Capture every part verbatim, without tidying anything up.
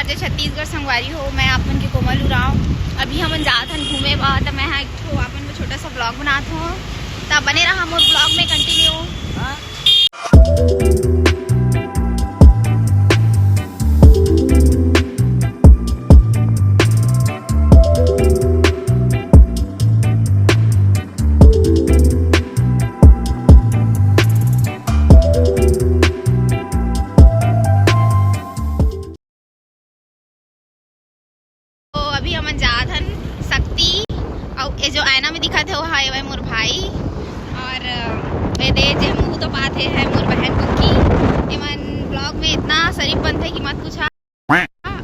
जय छत्तीसगढ़ संगवारी हो, मैं आप मन के कोमल उरांव। अभी हमन जात हन घूमे बर, त मैं हा एक ठो आप मन बर छोटा सा vlog बनात हों, त बने रहा मोर vlog में continue। तो अभी हमन जात हन शक्ति, अउ ये जो आईना में दिखत हे, वो हा एवं मोर भाई, और, अ, ये दे जे मुंह तो पाथे है मोर बहन कुकी। एमन vlog में इतना शरीफ बनथे कि मत पूछा।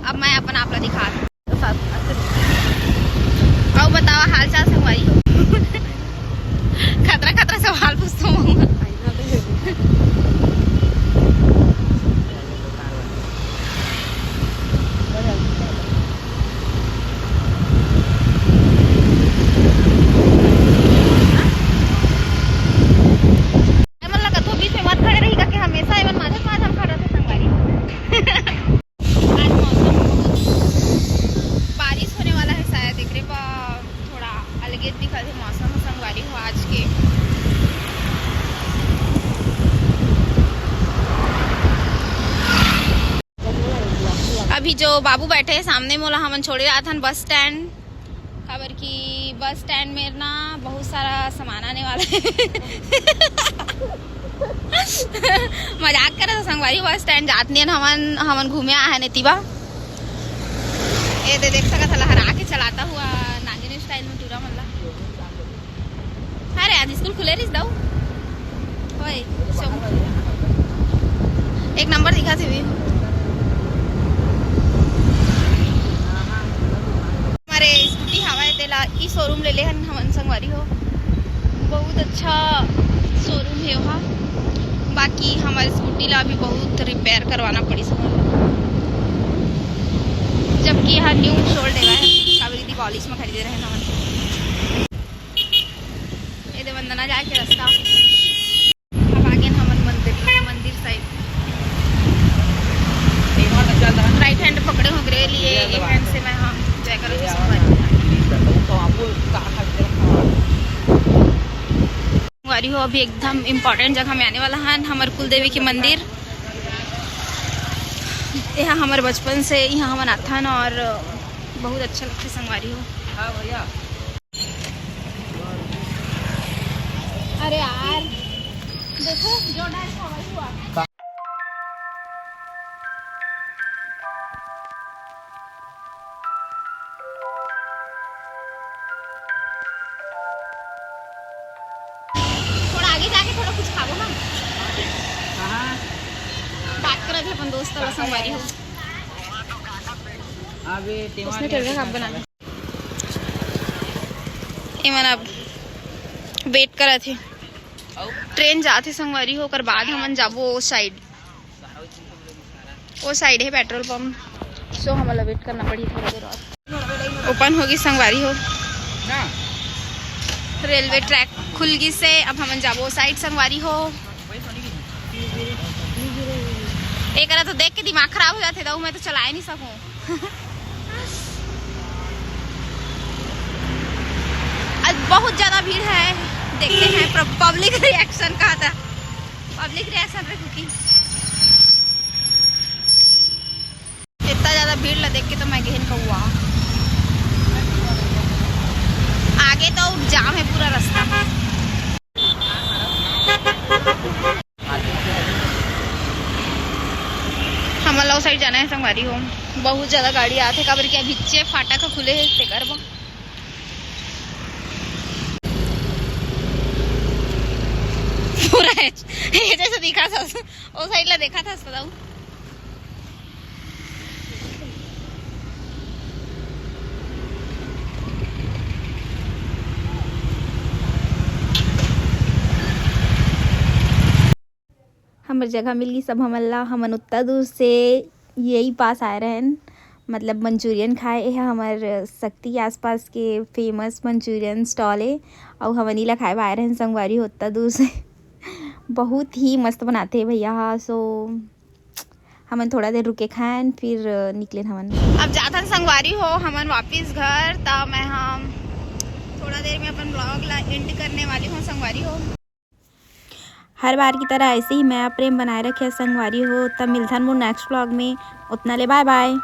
अब मैं अपन आप ला दिखा दूं। अउ बतावा हाल चाल संगवारी हो। खतरा खतरा सवाल पूछथों। एमन ला कथो बीच में मत खड़े रही, काके हमेशा एमन माझे माझे खड़ा थे संगवारी। आज मौसम बहुत, बारिश होने वाला है शायद, एकरे बर थोड़ा अलगे दिखत हे मौसम संगवारी हो आज के। अभी जो बाबू बैठे हे सामने, मोला हमन छोड़े जात हन बस स्टैंड, काबर कि बस स्टैंड में ना बहुत सारा सामान आने वाला है। मजाक करत हों संगवारी, बस स्टैंड जात नहीं हन हमन, हमन घूमे आए हन एती बर। ये दे देख सकत ह, लहरा के चलाता हुआ नागिन स्टाइल में टूरा मन ला। अरे आज स्कूल खुले रहिस दाऊ। ओए, सोम-, एक नंबर दिखा थे भी। हमारे स्कूटी हवा है, तेला ई शोरूम ले ले हन हमन संगवारी हो। बहुत अच्छा शोरूम है वहाँ। बाकी हमारे स्कूटी ला भी बहुत रिपेयर करवाना पड़ी संगवारी हो। जबकि यहाँ न्यू सोल्ड है, कावेरी दी कॉलेज में खरीदे रहे हमन। ये दे वंदना जाए के रास्ता। अब आगे न हमन मंदिर, मंदिर साइड। राइट हैंड पकड़े हो ग्रे लिए, एक हैंड से मैं, हाँ, जय करो जी संगवारी। संगवारी हो, अभी एकदम इम्पोर्टेंट जगह में आने वाला हन, हमर कुल देवी के मंदिर। यहाँ हमर बचपन से यहाँ हमन आथन और बहुत अच्छा लगथे संगवारी हो। हाँ भैया। अरे यार, देखो जो डांस हुआ। थोड़ा आगे जाके थोड़ा कुछ खाबो ना। कहाँ? बात करत हे अपन दोस्त वाला संगवारी हो। अबे उसने टेढ़ा खाब बना। एमन अब वेट करत हे, ट्रेन जात हे संगवारी हो, ओकर बाद हमन जाबो ओ साइड। ओ साइड हे पेट्रोल पंप, सो हमन ला वेट करना पड़ही थोड़ा देर और। ओपन होगी संगवारी हो, रेलवे ट्रैक खुल गिस हे, अब हमन जाबो ओ साइड संगवारी हो। एकरा तो देख के दिमाग खराब हो जाथे, दाऊ, मैं तो चलाए नहीं सकूं। आज बहुत ज्यादा भीड़ है, देखते हैं प्र-, पब्लिक रिएक्शन का था। पब्लिक रिएक्शन रे कुकी। इतना ज्यादा भीड़ ला देख के तो मैं गहन कौआ। आगे तो जाम है पूरा रास्ता। हमन ला ओ साइड जाना है संगवारी हो, बहुत ज्यादा गाड़ी आथे, काबर कि अभी चे फाटक ह खुले हे तेकर बर। पूरा है, ये जैसे दिखा था, ओ साइड ला देखा था सदाऊ। हमर जगह मिल गिस अब हमन ला। हमन उत्ता दूर से यही पास आए रहन, मतलब मंचूरियन खाए। ये हमर शक्ति के आसपास के फेमस मंचूरियन स्टॉल ए, अउ हमन इला खाए बर आए रहन संगवारी हो उत्ता दूर से। बहुत ही मस्त बनाथे भैया हा। सो हमन थोड़ा देर रुके खाएन, फिर, अ, निकलेन हमन। अब जाथन संगवारी हो हमन वापिस घर, त मैं हम थोड़ा देर में अपन vlog ला end करने वाली हूँ संगवारी हो। हर बार की तरह ऐसे ही मया प्रेम बनाए रखे संगवारी हो। तब मिलथन मोर next vlog में, उतना ले bye bye।